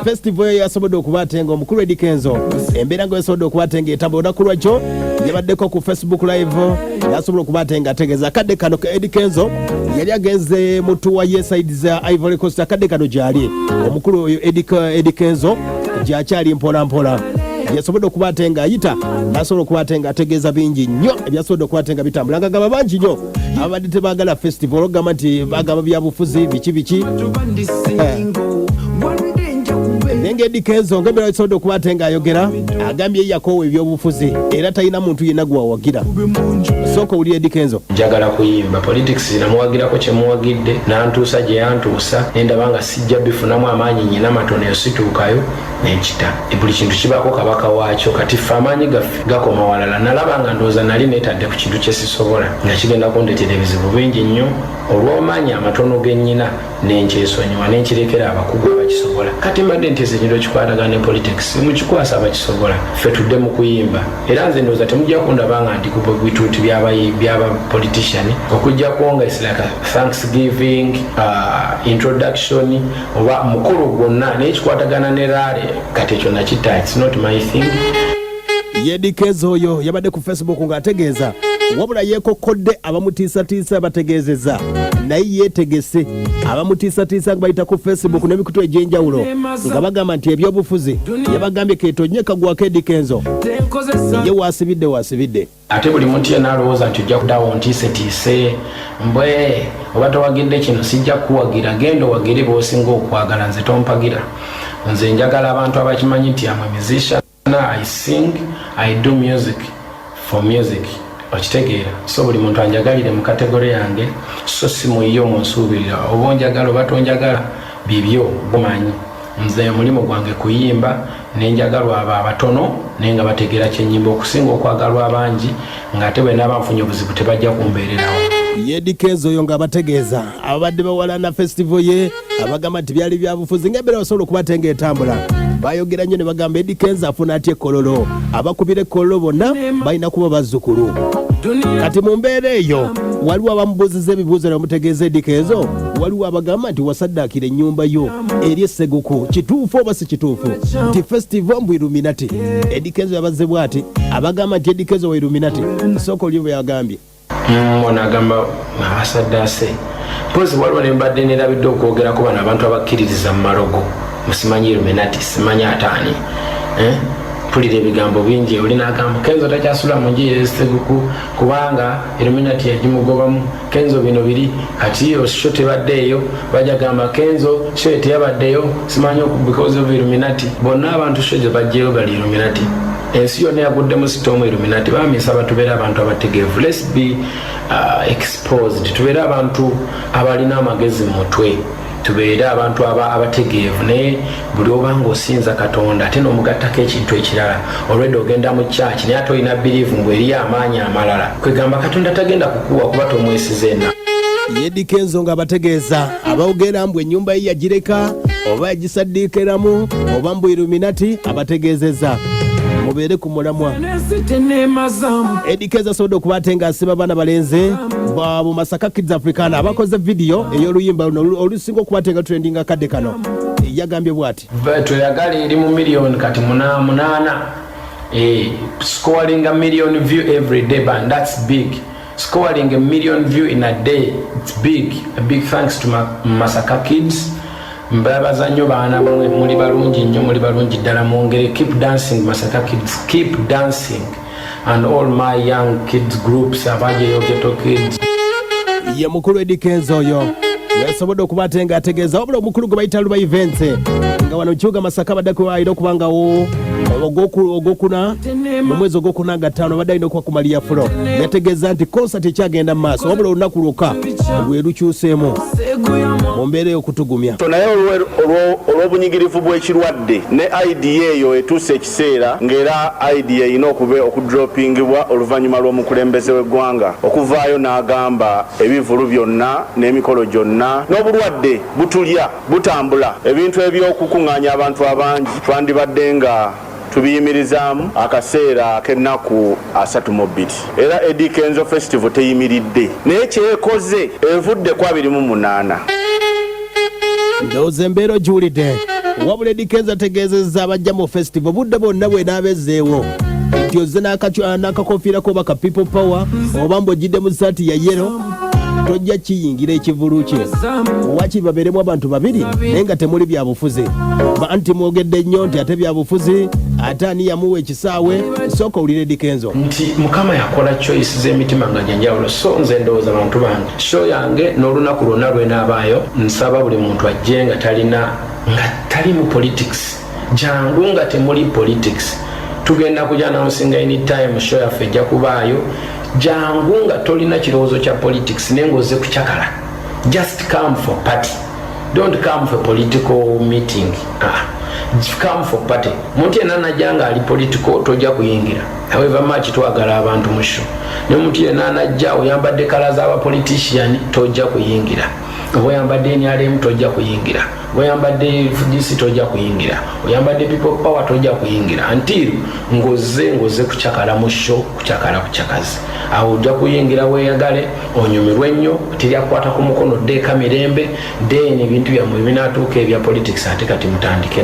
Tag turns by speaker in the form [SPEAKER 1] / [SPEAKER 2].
[SPEAKER 1] Festival eyo yasobodde okuba ate nga omukulu Eddy Kenzo embeera nga yasobodde okuba ate nga etambula. Olunaku lwajjo yabaddeko ku Facebook Live, yasobola okuba ate nga ategeeza akadde kano Eddy Kenzo yali agenze mu tour ye side za Ivory Coast. Akadde kano gyali omukulu oyo Eddy Kenzo gyakyali mpola mpola, yasobodde okuba ate nga ayita nasobola okuba ate nga ategeeza bingi nnyo ebyasobodde okuba ate nga bitambula, nga gaba bangi nnyo abadde tebaagala festival olwokugamba nti bagamba byabufuzi biki biki. Naye nga Eddy Kenzo nga embeera esobodde okuba ate ng'ayogera, agambye ye yakoowa ebyobufuzi era talina muntu yenna gwewawagira. Sooka owulira Eddy Kenzo.
[SPEAKER 2] Njagala kuyimba. Politics namuwagirako kyemuwagidde, nantuusa gye yantuusa, nendaba nga sijja bifunamu amaanyi, nyina matono, eyo situukayo nenkita. Buli kintu kibaako kabaka waakyo. Kati ffe amaanyi gaffe gakoma walala. Nalaba nga ndowooza nali neetadde ku kintu kyesisobola, nga kigenda kundeetera ebizibu bingi nnyo olw'amaanyi amatono gennyina, nenkyesonyiwa nenkirekera abakugu abakisobola. Kati mbadde nti ekintu ekikwatagana ne politics mukikwasa abakisobola, ffe tudde mu kuyimba. Era nze ndowooza temujja kundaba nga ndi ku bituuti byaba politician, okujjako nga it's like a thanksgiving, introduction oba mukolo gwonna, naye kikwatagana ne rally. Kati ekyo nakita, it's not my thing.
[SPEAKER 1] Eddy Kenzo oyo yabadde ku Facebook ng'ategeeza, wabula yeekokkodde abamutiisatiisa, bategeezezza naye yeetegese. Abamutiisatiisa nga bayita ku Facebook n'emikutu egy'enjawulo nga bagamba nti ebyobufuzi, yabagambye keetonye kagwako. Eddy Kenzo ye waasibidde waasibidde.
[SPEAKER 2] Ate buli muntu yenna alowooza nti ojja kuddawo ntiisetiise mbwe oba towagidde kino sijja kukuwagira, genda owagire b'osinga okwagala. Nze tompagira. Nze njagala abantu abakimanyi nti am a musician, I sing, I do music for music, okitegeera? So buli muntu anjagalire mu category yange, so si muyiyo munsuubirira. Oba onjagala oba tonjagala, bibyo gumanyi. Nze omulimu gwange kuyimba, nenjagalwa abo abatono naye nga bategeera kyenyimba, okusinga okwagalwa abangi ng'ate bwe naaba nfunye obuzibu tebajja kumbeererawo.
[SPEAKER 1] Eddy Kenzo oyo ng'abategeeza ababadde bawalana festival ye, abagamba nti byali byabufuzi, ngaembeera basobola okuba ate ng'etambula. Bayogera nnyo ne bagamba Eddy Kenzo afuna atya ekkololo? Abakubira ekkololo bonna balina kuba bazzukulu. Kati mu mbeera eyo waliwo abamubuuziza ebibuuzo ne bamutegeeza, Eddy Kenzo, waliwo abagamba nti wasaddaakira ennyumba yo eri esseguku, kituufu oba si kituufu nti festival mbu Illuminati? Eddy Kenzo yabazze bw'ati abagamba nti Eddy Kenzo wa Illuminati. Sooka oli bwe yagambye.
[SPEAKER 2] Ono agamba abasaddaase mpozi waliwo ne mbadde nerabidde okwogerako bano abantu abakkiririza mu malogo, musimanyi Illuminati, simanyi ataani, eh? Mpulira ebigambo bingi. Oli nagamba Kenzo takyasula mu nju yeseguku kubanga Illuminati yagimugobamu. Kenzo bino biri kati show tebaddeeyo, bajja gamba Kenzo show teyabaddeyo simanyi because of Illuminati. Bonna abantu show gye bajjeyo bali Illuminati. Ensi yonna yaguddemu storm Illuminati. Baminsaba tubeere abantu abategeevu. Let's be exposed, tubeere abantu abalina amagezi mu mutwe, tubeere abantu abategeevu. Naye buli obanga osinza Katonda ate n'omugattako ekintu ekirala, olwedde ogenda mu kyaki naye ate olina belief ngu eriyo amaanyi amalala, kwegamba Katonda tagenda kukuwa kuba tomwesize ena.
[SPEAKER 1] Eddy Kenzo ng'abategeeza abawogera mbu ennyumba ye yagireka oba yagisaddiikeramu oba mbu Illuminati, abategeezezza mubeere ku mulamwa. Eddy Kenzo asobodde okuba ate ng'asiba baana balenzi ba mu Masaka Kids Africana abakoze vidiyo ey'oluyimba luno olusinga okuba ate nga trendinga kadde kano. Yagambye bw'ati:
[SPEAKER 2] Tweyagala eri mu miliyoni kati munaana, scoring a million view every day, but that's big. Scoring a million view in a day, it's big. A big thanks to Masaka Kids. Mbabaza nnyo baana mwe, muli balungi nnyo, muli balungi ddala. Mwongere, keep dancing, Masaka Kids, keep dancing, and all my young kids groups abajeyo Ghetto Kids.
[SPEAKER 1] Ye mukulu Eddy Kenzo oyo yasobodde okuba ate ng'ategeeza. Wabula omukulu gwe bayita Luba Events nga wano kibuga Masaka baddeko alina okubangawo ogwokuna mu mwezi ogwokuna nga 5, abadde alina okuba ku Maria Flo, yategeeza nti concert ekyagenda mu maaso, wabula olunaku lwokka lwe lukyuseemu mu mbeera ey'okutugumya.
[SPEAKER 3] So naye olw'obunyigirivu bw'ekirwadde ne idea eyo etuuse ekiseera ng'era idea erina okuba okudropingibwa oluvannyuma lw'omukulembeze w'eggwanga okuvaayo n'agamba ebivulu byonna n'emikolo gyonna n'obulwadde butulya butambula, ebintu eby'okukuŋŋaanya abantu abangi twandibadde nga tubiyimirizaamu akaseera ak'ennaku 32. Era Eddy Kenzo Festival teyimiridde, naye kyekoze evudde ku 28.
[SPEAKER 1] Ndowooza embeera ogiwulidde. Wabula Eddy Kenzo ategeezezza abajja mu festival budde bwonna bw'enaabezeewo nti ozze n'akakofiira ko oba ka people power oba mbu ojjidde mu saati ya yero, tojja kiyingira ekivulu kye. Wakiri babeeremu abantu babiri naye nga temuli byabufuzi. Anti mwogedde nnyo nti ate byabufuzi, ate ani yamuwa ekisaawe? Sooka owulire Eddy Kenzo.
[SPEAKER 2] Nti Mukama yakola choice z'emitima nga gyanjawulo. So nze ndowooza, bantu bange, show yange n'olunaku lwonna lwenaabaayo, nsaba buli muntu ajje nga talina, nga tali mu politics. Jangu nga temuli politics. Tugenda kuja announcinga anytime show yaffe ejja kubaayo. Jangu nga tolina kirowoozo kya politics, naye ngaozze kucakala. Just come for party, don't come for political meeting. Ah, come for party. Muntu yenna najja nga ali political, tojja kuyingira. However much twagala abantu mu show, naye omuntu yenna najja oyambadde colour z'abapolitician, tojja kuyingira. Oba oyambadde NRM, tojja kuyingira. Oba oyambadde FDC, tojja kuyingira. Oyambadde People Power, tojja kuyingira until ngozze kucakala mu show, kucakala kucakazi. Awo ojja kuyingira weeyagale, onyumirwe nnyo, teryakukwata ku mukono, ddeeka mirembe. Then ebintu byammwe binatuuka ebya politics, ate kati mutandike.